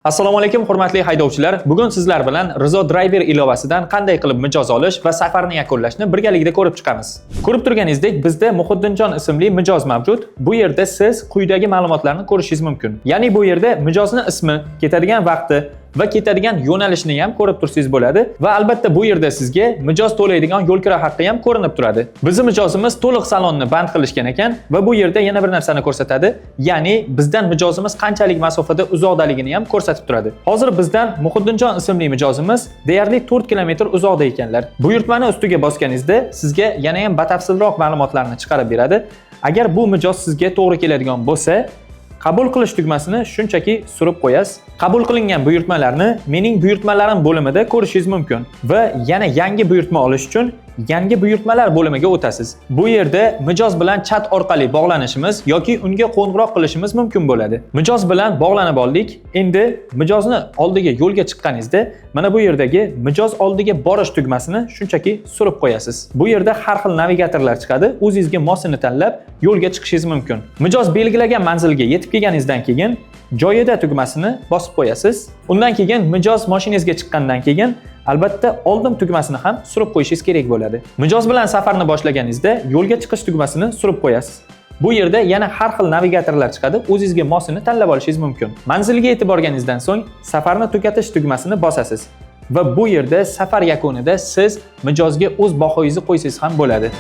Assalomu alaykum, hurmatli haydovchilar. Bugun sizlar bilan Rizo Driver ilovasidan qanday qilib mijoz olish va safarni yakunlashni birgalikda ko'rib chiqamiz. Ko'rib turganingizdek, bizda Muhiddinjon ismli mijoz mavjud. Bu yerda siz quyidagi ma'lumotlarni ko'rishingiz mumkin. Ya'ni bu yerda mijozni ismi, ketadigan vaqti va ketadigan yo'nalishini ham ko'rib tursangiz bo'ladi va albatta bu yerda sizga mijoz to'laydigan yo'l kira haqqi ham ko'rinib turadi. Bizni mijozimiz to'liq salonni band qilishgan ekan va bu yerda yana bir narsani ko'rsatadi, ya'ni bizdan mijozimiz qanchalik masofada uzoqdaligini ham ko'rsatib turadi. Hozir bizdan Muhiddinjon ismli mijozimiz deyarli 4 kilometr uzoqda ekanlar. Buyurtmani ustiga bosganingizda sizga yana ham batafsilroq ma'lumotlarni chiqarib beradi. Agar bu mijoz sizga to'g'ri keladigan bo'lsa, qabul qilish tugmasini shunchaki surib qo'yasiz. Qabul qilingan buyurtmalarni "Mening buyurtmalarim" bo'limida ko'rishingiz mumkin va yana yangi buyurtma olish uchun "Yangi buyurtmalar" bo'limiga o'tasiz. Bu yerda mijoz bilan chat orqali bog'lanishimiz yoki unga qo'ng'iroq qilishimiz mumkin bo'ladi. Mijoz bilan bog'lanib oldik. Endi mijozni oldiga yo'lga chiqqaningizda mana bu yerdagi "Mijoz oldiga borish" tugmasini shunchaki surib qo'yasiz. Bu yerda har xil navigatorlar chiqadi. O'zingizga mosini tanlab yo'lga chiqishingiz mumkin. Mijoz belgilagan manzilga yetib kelganingizdan keyin "Joyida" tugmasini bosib qo'yasiz. Undan keyin mijoz mashinangizga chiqqandan keyin albatta "Oldim" tugmasini ham surib qo'yishingiz kerak bo'ladi. Mijoz bilan safarni boshlaganingizda "Yo'lga chiqish" tugmasini surib qo'yasiz. Bu yerda yana har xil navigatorlar chiqadi. O'zingizga mosini tanlab olishingiz mumkin. Manzilga yetib borganingizdan so'ng "Safarni tugatish" tugmasini bosasiz. Va bu yerda safar yakunida siz mijozga o'z bahoyingizni qo'ysangiz ham bo'ladi.